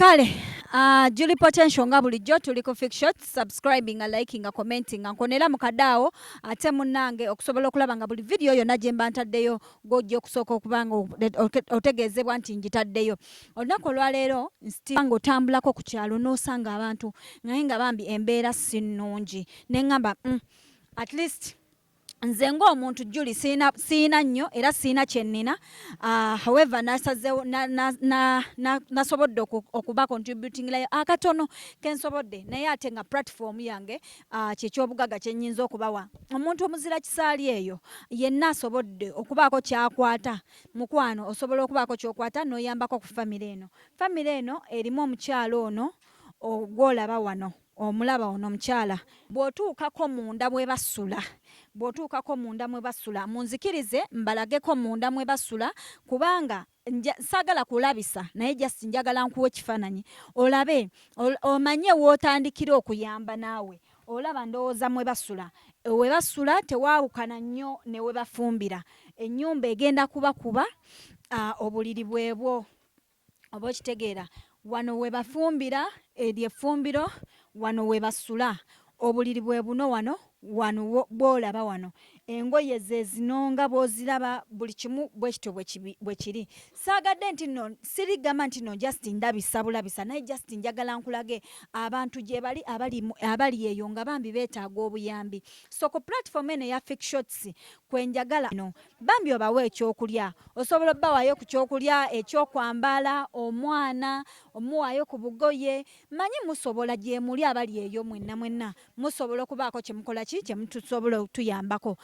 Kale Julie Potential, nga bulijjo tuli ku Fix Shots, subscribing, liking, commenting, nkonera mu kadaawo ate munnange okusobola okulaba nga buli video yonna gye mba ntaddeyo gw'ojja okusooka okuba nga otegeezebwa nti ngitaddeyo. Olunaku olwaleero nga otambulako ku kyalo n'osanga abantu naye nga bambi embeera si nnungi, ne ŋŋamba, at least nze ng'omuntu Julie siina nnyo era siina kye nnina. However, nasazeewo nasobodde okuba contributingirayo akatono kensobodde, naye ate nga platform yange kyekyobugagga kye nnyinza okubawa omuntu omuzira kisaali eyo yenna asobodde okubaako kyakwata. Mukwano, osobola okubaako kyokwata n'oyambako ku famire eno. Famire eno erimu omukyalo ono gw'olaba wano, omulaba ono omukyala. Bw'otuukako munda bwe basula, bw'otuukako munda mwe basula, munzikirize mbalageko munda mwe basula, kubanga saagala kulabisa, naye just njagala nkuwa ekifaananyi olabe omanye w'otandikira okuyamba naawe. Olaba, ndowooza mwe basula, we basula tewaawukana nnyo ne we bafumbira. Ennyumba egenda kubakuba, obuliri bwebwo oba okitegeera. Wano we bafumbira, eryo effumbiro. Wano we basula, obuliri bwe buno wano wano bw'olaba wano. Engoye ze zino nga bw'oziraba, buli kimu bwe kityo bwe kiri. Saagadde nti nno sirigamba nti no just ndabisa bulabisa, naye just njagala nkulage abantu gye bali abali eyo nga bambi beetaaga obuyambi. So ku platform eno eya Fix Shots kwe njagala no bambi obawe ekyokulya. Osobola obbawaayo ku kyokulya, ekyokwambala, omwana omuwaayo ku bugoye. Manyi musobola, gye muli abali eyo mwenna mwenna musobola okubaako kyemukola ki kyemutusobola okutuyambako,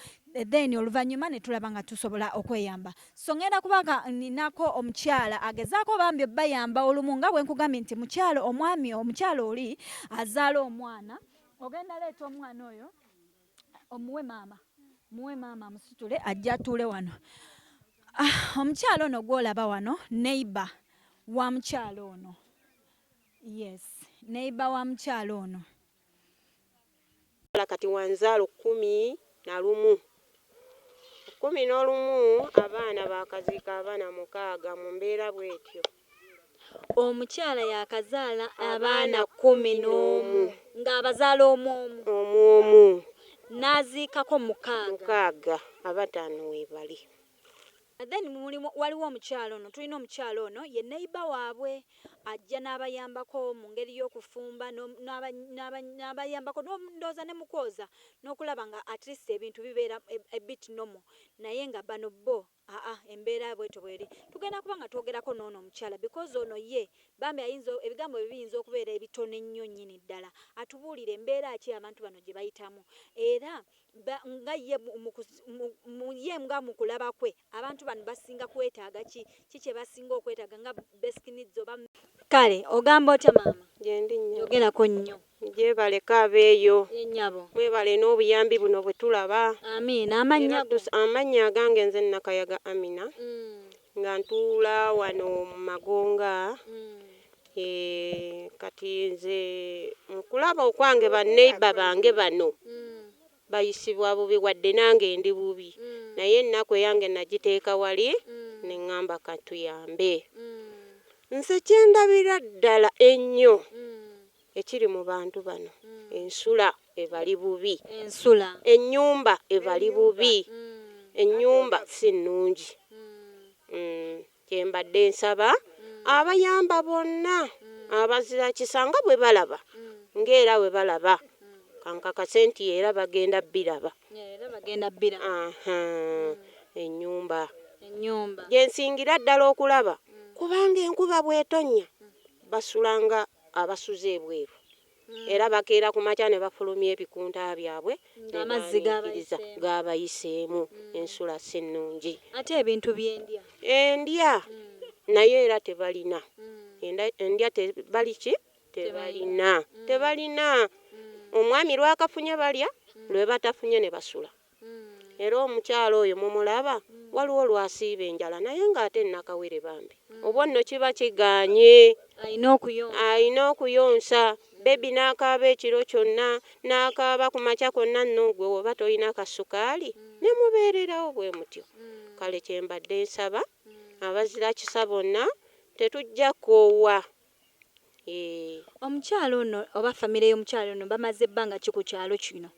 then oluvannyuma ne tulaba nga tusobola okweyamba. So ngenda kubanga ninako omukyala agezaako bambi obbayamba olumu, nga bwe nkugambye nti mukyalo omwami omukyala oli azaala omwana. Ogenda leeta omwana oyo omuwe maama, muwe maama amusitule ajja atuule wano. Omukyala ono gw'olaba wano neighbor wa mukyala ono. Yes, neighbor wa mukyala ono. Kati wanzaalo 11, 11. Abaana bakaziika abaana 6 mu mbeera bwetyo. Omukyala yakazaala abaana Abaana 11 ng'abazaala omu omu. Omu omu. N'aziikako 6. 6, abataano weebali. Then mulimu waliwo omukyala ono, tulina omukyala ono ye neighbor waabwe, ajja n'abayambako mu ngeri y'okufumba n'abayambako ndowooza ne mu kwoza n'okulaba nga at least ebintu bibeera a bit normal, naye nga bano bo aa embeera bwetyo bweri. Tugenda kuba nga twogerako n'ono omukyala because ono ye bambi ayinza ebigambo bye biyinza okubeera ebitono ennyo nnyini ddala, atubuulire embeera ki abantu bano gye bayitamu, era nga ye mu ye nga mu kulaba kwe abantu bano basinga kwetaaga ki, ki kye basinga okwetaaga nga basic needs oba. Kale ogamba otya, maama? Gyendi nnyo. Yogerako nnyo. Gyebaleko abeeyo. Ennyabo. Mwebale n'obuyambi buno bwe tulaba. Amiina. Amannya Era go? Amannya agange nze Nakayaga Amina, nga ntuula wano mu Magonga. Kati nze mu kulaba okwange banneighbor bange bano bayisibwa bubi, wadde nange ndi bubi, naye ennaku eyange nagiteeka wali ne ŋŋamba katuyambe. Nze kyendabira ddala ennyo ekiri mu bantu bano, ensula ebali bubi. Ensula. Ennyumba ebali bubi, ennyumba si nnungi. Kyembadde nsaba abayamba bonna abazira kisa nga bwe balaba, ng'era bwe balaba, kankakase nti era bagenda biraba. Era bagenda bbira. Aha, ennyumba Ennyumba. Gye nsingira ddala okulaba, kubanga enkuba bw'etonnya basulanga abasuze ebweru, era bakeera ku makya ne bafulumya ebikunta byabwe ne Ng'amazzi baaniikiriza. gabayiseemu. Gabayiseemu. Ensula si nnungi. Ate ebintu byendya? Endya naye era tebalina. Endya tebali ki, tebalina, tebalina. Omwami lwakafunye balya, lwe batafunye ne basula. Era omukyalo oyo mumulaba, waliwo lwasiiba enjala, naye ng'ate nakawere bambi oba nno kiba kigaanye. Alina okuyonsa. Alina okuyonsa baby, n'akaaba ekiro kyonna, n'akaaba ku makya konna. Nno gwe oba tolina kasukaali ne mubeererawo bwe mutyo. Kale kyembadde nsaba abazira kisa bonna, tetujja koowa. Eh. Omukyala ono oba famire y'omukyala ono bamaze ebbanga ki ku kyalo kino?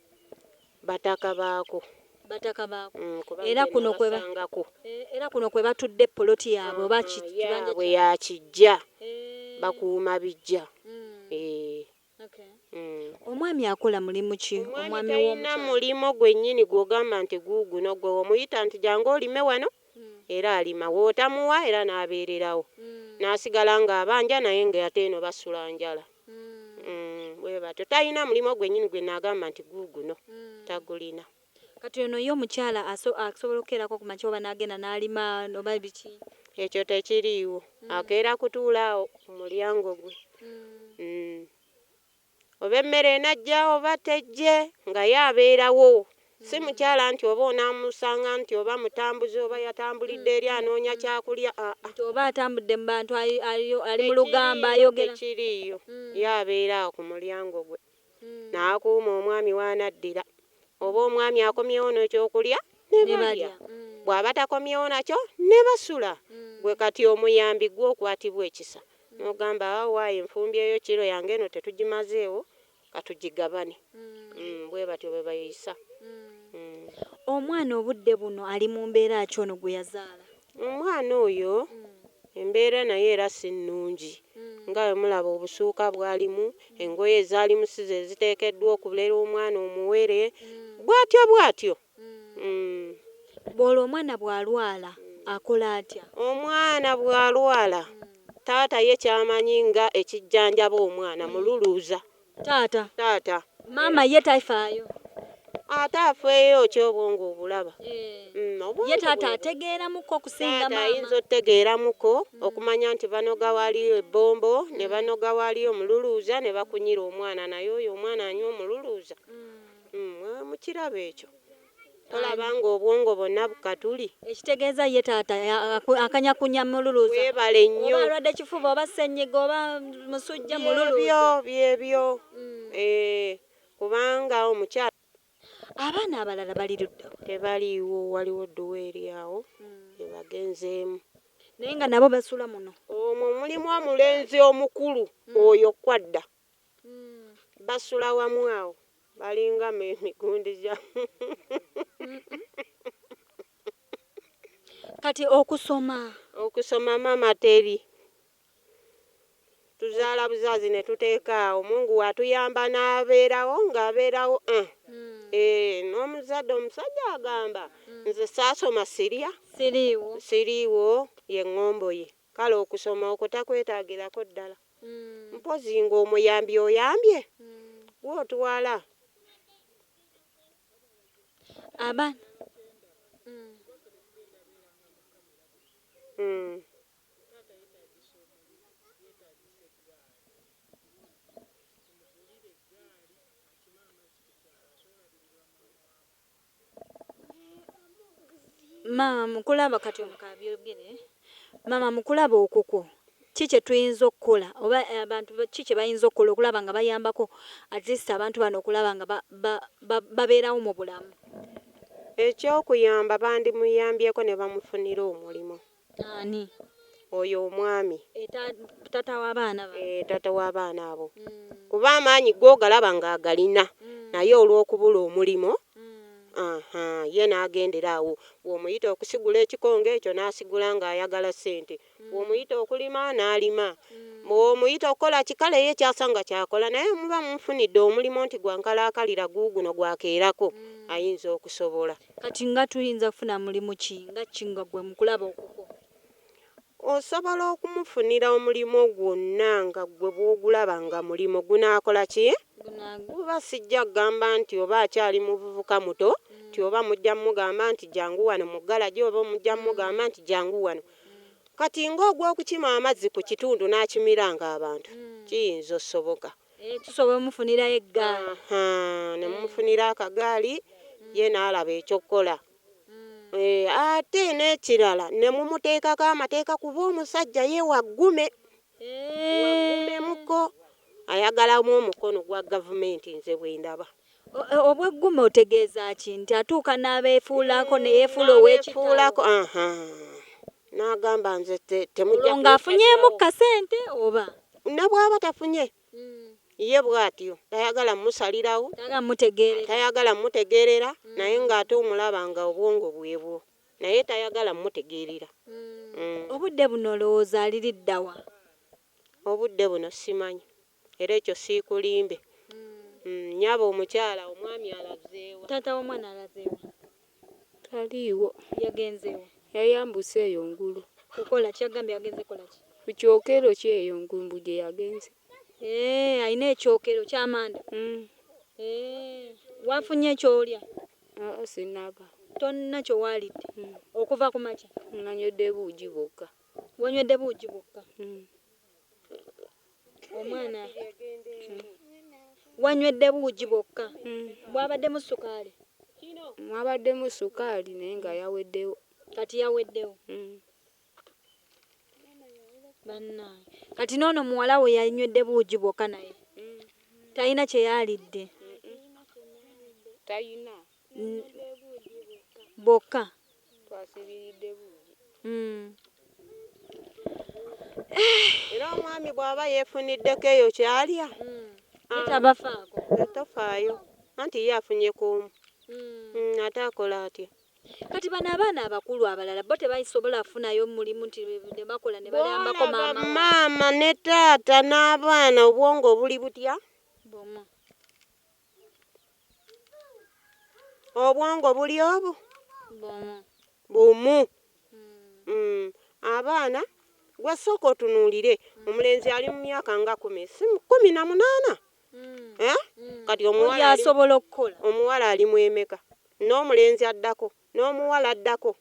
Bataka baako. Bataka baako. Kuba Era nze kuno kwe ba- nabasangako. Era kuno kwe batudde poloti yaabwe oba kibanja Yaabwe yakijja. Eh. Bakuuma bijja. Mm. Eh. Okay. Mm. Omwami akola mulimu ki? Omwami Omwami talina w'omukyala. mulimo gwennyini gw'ogamba nti guuguno gwe omuyita nti jangu olime wano era alima, w'otamuwa era n'abeererawo. N'asigala ng'abanja naye ng'ate eno basula njala. Bwe batyo. Talina mulimo gwennyini gwe naagamba nti guuguno. Tagulina. Kati ono ye omukyala asobola okukeerako ku makya oba n'agenda n'alima oba biki? Ekyo tekiriiwo. Akeera kutuula awo ku mulyango gwe. Oba emmere enajja oba tejje nga ye abeerawo. Si mukyala nti oba onaamusanga nti oba mutambuze oba yatambulidde eri anoonya kyakulya. Aa. Nti oba atambudde mu bantu ali mu lugamba ayogera. Tekiriiyo. Ye abeera awo ku mulyango gwe. N'akuuma omwami w'anaddira. Oba omwami akomyewo n'ekyokulya ne Ne balya. balya. Bw'aba takomyewo nakyo ne basula. Gwe kati omuyambi gwe okwatibwa ekisa. N'ogamba awo waayo enfumbyeyo kiro yange eno tetugimazeewo katugigabane. Bwe batyo bwe bayisa. Omwana obudde buno ali mu mbeera ki ono gwe yazaala? Omwana oyo embeera naye era si nnungi. Nga bwe mulaba obusuuka bw'alimu, engoye ezaalimu si ze ziteekeddwa okulera omwana omuwere. Bw'atyo bw'atyo. Bw'olwo omwana bw'alwala akola atya? Omwana bw'alwala taata ye ky'amanyi nga ekijjanjaba omwana mululuuza. Taata. Taata. Maama ye tafaayo. Ate afeeyo ki obwongo obulaba? Obwongo Ye taata bwe- ategeeramuko okusinga Taata maama. ayinza otegeeramuko okumanya nti banoga waliyo ebbombo ne banoga waliyo omululuuza ne bakunyira omwana naye oyo omwana anywa omululuuza. Mukiraba ekyo. Tolaba ng'obwongo bwonna bukatuli. Ekitegeeza ye taata akanyakunya mululuuza. Weebale nnyo. Oba alwadde kifuba oba ssenyiga oba musujja mululuuza. Byebyo, byebyo. Kubanga omukyala Abaana abalala bali ludda wa? Tebaliiwo, waliwo dduwa eri awo gye bagenzeemu. Naye nga nabo basula muno. Omwo mulimu omulenzi omukulu oyo kwadda. Basula wamu awo balinga emigundi gya. Kati okusoma? Okusoma maama teri. Tuzaala buzaazi ne tuteeka awo. Mungu watuyamba n'abeerawo ng'abeerawo. N'omuzadde omusajja agamba nze saasoma sirya. Siriiwo. Siriiwo ye ŋŋombo ye. Kale okusoma okwo takwetaagirako ddala. Mpozzi ng'omuyambi oyambye gw'otwala. Abaana. Maama mukulaba kati omukabyogere. Maama mukulaba okukwo. Ki kye tuyinza okukola oba abantu ki kye bayinza okukola okulaba nga bayambako at least abantu bano okulaba nga babeerawo mu bulamu? Ekyokuyamba bandimuyambyeko ne bamufunira omulimu. Ani? Oyo omwami. Taata w'abaana bano. Taata w'abaana abo. Kuba amaanyi go galaba ng'agalina naye olw'okubula omulimu ye n'agendera awo. Bw'omuyita okusigula ekikonge ekyo n'asigula ng'ayagala ssente. Bw'omuyita okulima n'alima. Bw'omuyita okukola kikale ye ky'asanga ky'akola naye muba mumufunidde omulimu nti gwa nkalaakalira guuguno gwakeerako ayinza okusobola. Kati nga tuyinza kufuna mulimu ki nga ki nga gwe mukulaba okukwo? Osobola okumufunira omulimu gwonna nga gwe bw'ogulaba nga mulimu gunaakola ki? Kuba sijja kugamba nti oba akyali muvubuka muto nti oba mujja mugamba nti jangu wano mu ggalagi oba mujja mugamba nti jangu wano. Kati ng'ogw'okukima amazzi ku kitundu n'akimiranga abantu kiyinza ossoboka. Tusobola omufunirayo eggaali. Ne mumufunira akagaali ye n'alaba ekyokukola. Ate n'ekirala ne mumuteekako amateeka kuba omusajja ye waggume. Waggumemuko ayagalamu omukono gwa gavumenti nze bwe ndaba. Obweggume otegeeza ki nti atuuka n'abeefuulako ne yeefuula ow'ekitalo? N'agamba nze temujja Olwo ng'afunyeemu kunsalirawo. kasente oba? Ne bw'aba tafunye ye bw'atyo tayagala musalirawo, tayagala mutegeerera, naye ng'ate omulaba nga obwongo bwebwo, naye tayagala mutegeerera. Obudde buno olowooza aliriddawa? Obudde buno simanyi, era ekyo siikulimbe. Nnyabo omukyala, omwami alazeewa? Taata w'omwana alazeewa? Taliiwo. Yagenzeewa? Yayambuse eyo ngulu. Kukola ki? Yagambye yagenze kola ki? Ku kyokero ki eyo ngulu mbu gye yagenze. Alina ekyokero ky'amanda? Wafunye ekyolya? Sinaba. Tonna kyewaalidde? Okuva ku makya? Nanywedde buugi bwokka. Wanywedde buugi bwokka? Omwana wanywedde buugi bwokka? Bwabaddemu sukaali? Mwabaddemu sukaali naye nga yaweddewo. Kati yaweddewo? Bannange. Kati n'ono muwala we yanywedde buugi bwokka naye talina kye yaalidde? Talina. Bwokka? Twasibiridde buugi. Era omwami bw'aba yeefuniddeko eyo ky'alya, tabafaako. Tofaayo, anti ye afunye ku omu. Ate akola atya? Kati bano abaana abakulu abalala bo tebasobola kufunayo mulimu nti ne bakola ne bayambako maama? Maama ne taata n'abaana obwongo buli butya? Bumu. Obwongo buli obu? Bumu. Bumu. Abaana gwe sooka otunuulire, omulenzi ali mu myaka nga 10, si 18. Kati omuwala asobola okukola. Omuwala ali mu emeka? N'omulenzi addako, n'omuwala addako.